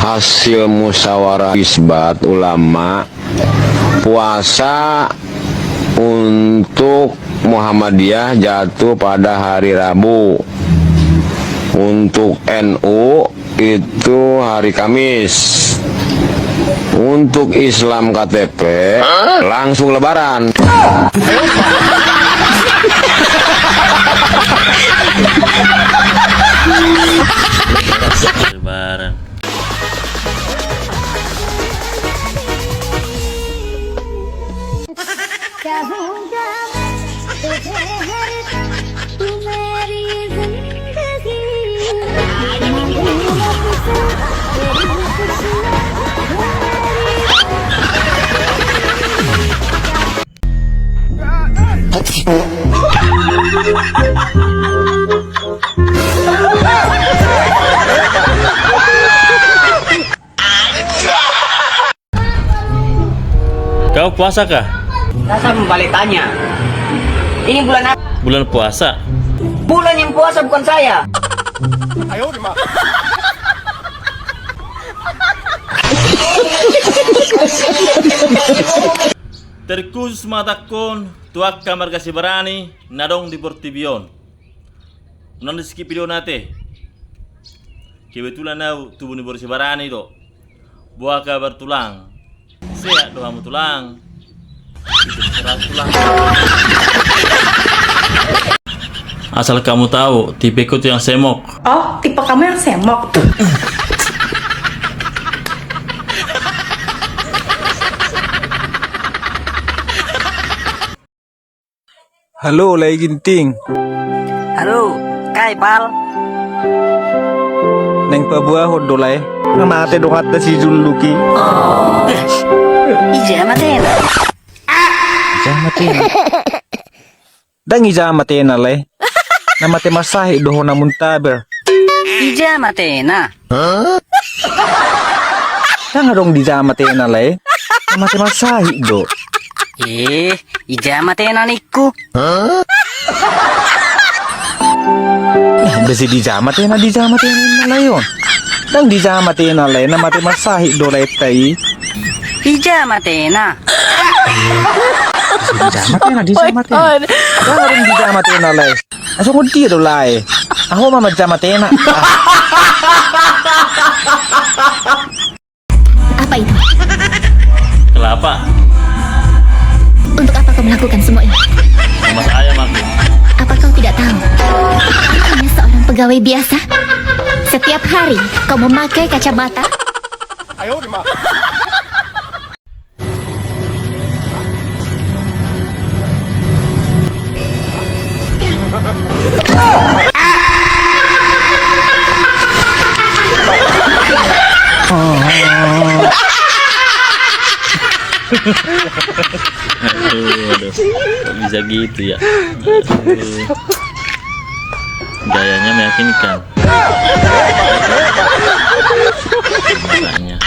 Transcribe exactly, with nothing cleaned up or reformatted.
Hasil musyawarah isbat ulama, puasa untuk Muhammadiyah jatuh pada hari Rabu. Untuk N U itu hari Kamis. Untuk Islam K T P langsung Lebaran. Lebaran. Kau puasa kah? Dasar membalik tanya. Ini bulan apa? Bulan puasa. Bulan yang puasa, bukan saya. Terkhusus mangatakon tu angka marga Sibarani na adong di portibi on. Unang di skip videona ate. Kebetulan au tubu ni boru Sibarani do. Boha kabar tulang? Sehat do hamu tulang? Itu serat tulang. Asal kamu tahu, tipeku tuh yang semok. Oh, tipe kamu yang semok. Halo, Lae Ginting. Halo, kai, Pal. Naeng paboahon do, Lae. Nga mate donganta si Julluki. Ija matena? Ija matena? Ndang ija matena, Lae. Na mate marsahit do hona muntaber. Ija matena? Ndang adong dija matena, Lae. Na mate marsahit do. Eh, ija matena ningku? Ndang dija matena, dija matena ninna, Lae, on. Ndang dija matena, Lae, na mate marsahit do, Lae, tai. Ija matena? Dija matena, dija matena. Ndang adong dija matena, Lae. Asal ngoddia do, Lae. Aho ma manja matena. Apa itu? Kelapa. Untuk apa kau melakukan semua ini? Memasak ayam aku. Apa kau tidak tahu? Kau hanya seorang pegawai biasa. Setiap hari kau memakai kacamata. Aduh, aduh. Kok bisa gitu ya? Aduh. Gayanya meyakinkan. Makanya.